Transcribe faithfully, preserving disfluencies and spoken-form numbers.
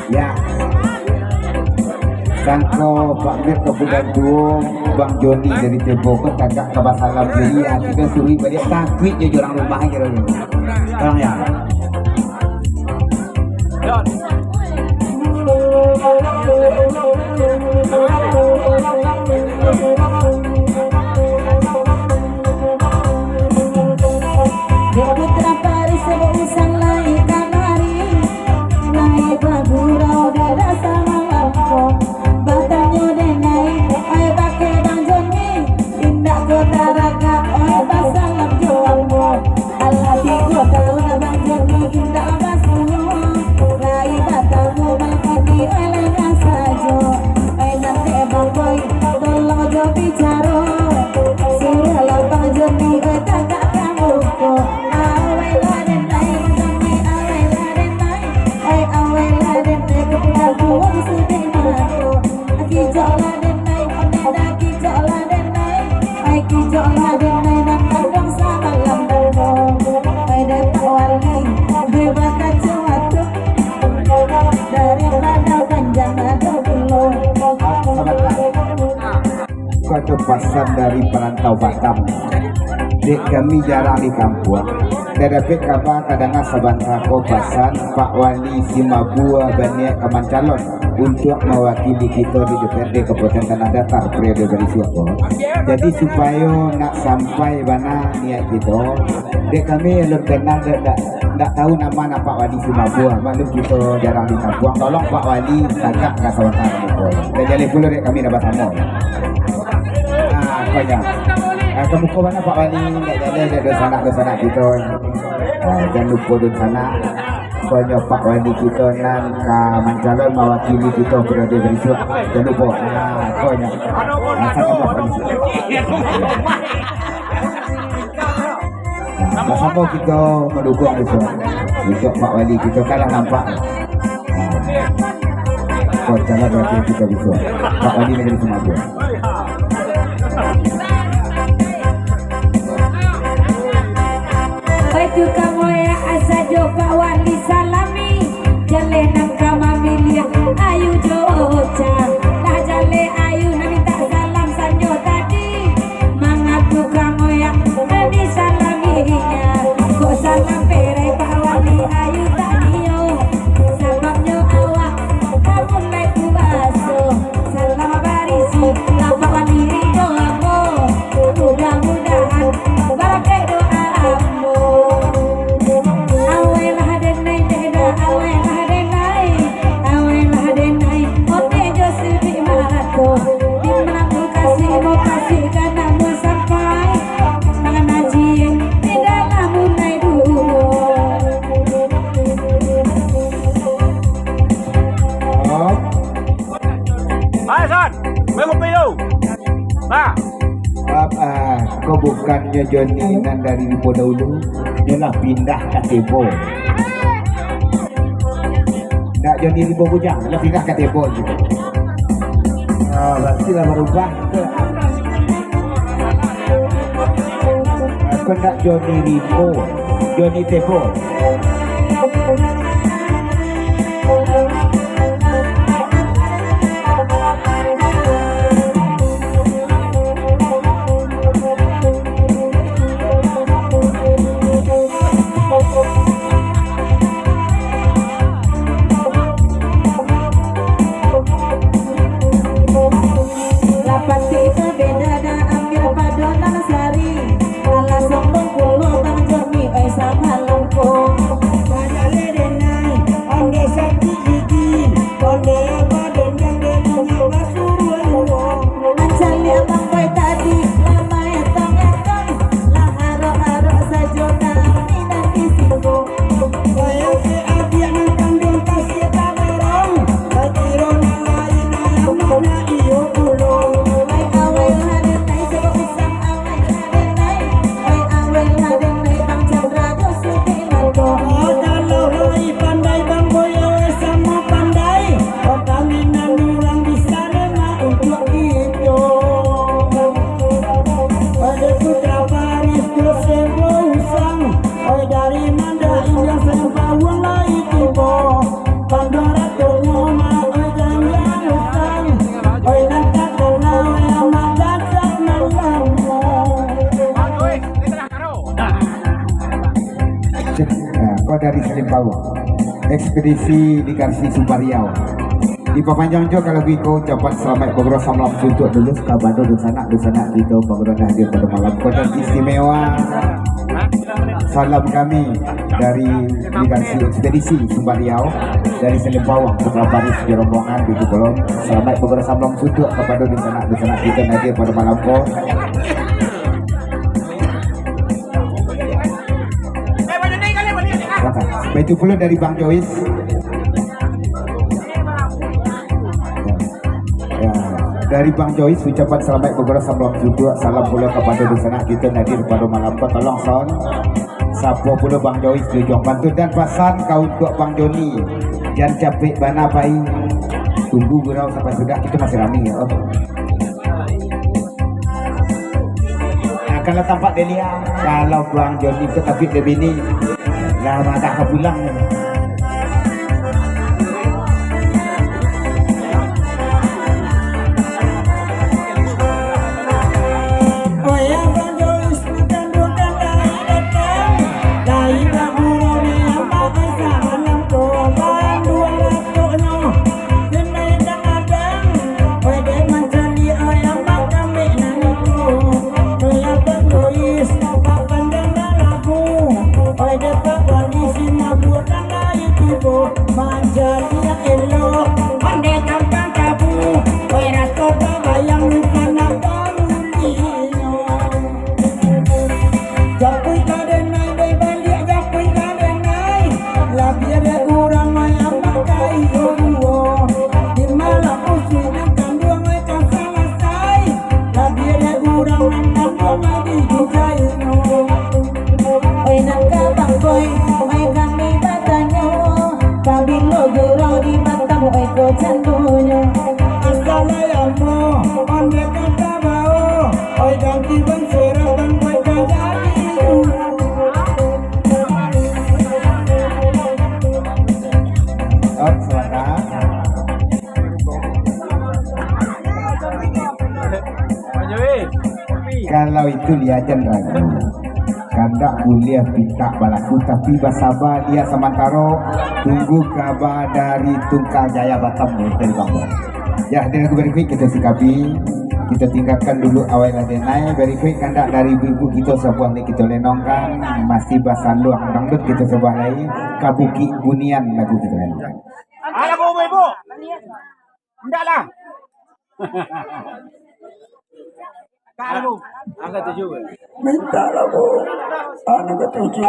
Ya. Sangko Pak Mir ka bulan duo, Bang Joni dari Tempo ko tagak ka basalam diri, ya, kito suruik baliak, takuik jo urang rumah kiro-kiro. Tolong, ya. Dek Putra Paris, Dek Usang lai kamari, lai bagurau dada samalam ko. Batanyo denai, ai bakeh Bang Joni, indak ko taragak, oi basalam jo ambo. Alah tigo taun Bang Joni indak basuo, lai batamu bakini, oi lai sajo. Ai nan dek Bang Boy, tolong jo bicaro, suruahlah Bang Joni, oi tagak ka muko. Awailah denai, Bang Joni, awailah denai. Ai awailah denai, ka pulang puang sudeh mato. Kijoklah denai, onde dah kijoklah denai. Ai kijoklah denai, nan kanduang samalam dulu. Ai dek Pak Wali, dek bakaco atuk, daripada panjang ado pulo. Ko ado pasan dari parantau Batam. Dek kami jarang di kampuang. Dah dapek kaba, kadanga sabanta ko pasan Pak Wali Simabua baniat ka mancalon untuak mawakili kito di D P R D Kabupaten Tanah Datar periode barisuak ko. Jadi, supayo nak sampai bana niat kito, dek kami alun kenal, dek, dak, dak tahu nama nan Pak Wali Simabua. Maklum kito jarang di kampuang. Tolong Pak Wali tagak ka sabanta ka muko. Dah jaleh pulo dek kami dah basamo. Ah, ko nyo. Ah, ka muko bana Pak Wali, dak jaleh dek dunsanak-dunsanak kito. Ah, jan lupo dunsanak. Ko nyo Pak Wali kito nan ka mancalon mawakili kito periode barisuak. Jan lupo. Ah, ko nyo. Ah, samo Pak Wali. Ah, basamo kito mandukuang bisuak. Untuak Pak Wali kito kan lah nampak. Ah. Ko calon wakil kito bisuak. Pak Wali Nagari Simabua. Baitu ka moyak sajo Pak Wali salami, jaleh nan ka mamiliah ayu jo oca. Lah jaleh ayu nan mintak salam sanjo tadi, mangaku ka moyak nan disalaminya. Kok salam perai Pak Wali ayu tanyo, sababnyo awak ka mulai puaso. Salam barisi, lapak wali rindu ambo. Mudah-mudahan barakaik doa ambo. Awailah denai, dek dah, awailah denai. Awailah denai, ondeh jo sidik marato. Di mano kasih mo kasih ka nak mo sampai. Mangaji di dalam munai duo. Hai, San, main kopi tu. Nah. Maaf, ah, ko bukannyo Joni nan dari Lipo dahulu, nyo lah pindah ka Tempo. Ndak Joni Lipo Bujang, lah pindah ka Tempo juo. Ah, barati lah barubah. Ko ndak Joni Lipo, Joni Tempo. Lah pasti babeda dah Amir pado nan Sari. Alah sombong pulo Bang Joni, oi, samalam ko. Bajaleh den dari Salimpawang, ekspedisi di Garsi Sumbariau. Dipapanjang jo kalau biko ucapan salamaik bagurau salam suntuak dulu ka bando dunsanak, dunsanak kito bagurau nan hadir pado malam ko, dan istimewa salam kami dari di Garsi ekspedisi Sumbariau dari Salimpawang, Putra Paris jo rombongan di Kupolon. Salamaik bagurau salam suntuak kapado dunsanak, dunsanak kito nan hadir pado malam ko. Baitu pulo dari Bang Jois. Ya. Ya. Dari Bang Jois, ucapan salamaik bagurau salam suntuak, salam pulo kapado dunsanak kito nan hadir pado malam ko. Tolong sound. Sapo pulo Bang Jois di ujuang pantun, dan pasan ka untuak Bang Joni, jan capek bana pai. Tunggu gurau sampai sudah, kito masih rami ya. Nah, kalau tampak dilihat, kalau Bang Joni tu tapi dia bini, lah madah ka pulang ni. Oi, dek Pak Wali, si mabuk kan dari tibo, manjadi elok, ondeh gampang tabu. Oi, raso tabayang, di sana barulinyo. Japuik ka denai, dek baliak japuik ka denai. Labiah dek urang mayam pakai iyo duo. Di malam usuik nan kanduang, oi, ka salasai. Labiah dek urang nan kanduang, oi, di jujainyo. Oi, nan ka bangkoi, oi, kami batanyo, pabilo gurau di Batam, oi, ko candonyo. Asal lai ambo, ondeh ka tabao, oi, ganti ban suaro, bangkoi ka jadi. Hop, selamat. Kalau itu liajan ragu, kandak buliah pintak balaku, tapi basaba liak samantaro, tunggu kaba dari Tungkal Jaya Batam dari Bangkok. Ya, di lagu berikut kita sikapi, kita tinggalkan dulu awai lah denai. Berikut kandak dari ibu-ibu kita sabuah ni kita lenongkan, masih basaluang dangdut kita sabuah lai, ka Bukik Bunian lagu kita lenongkan. Alah, bu, bu, bu. Indak lah. Mintak lah, bu. Anu katuju.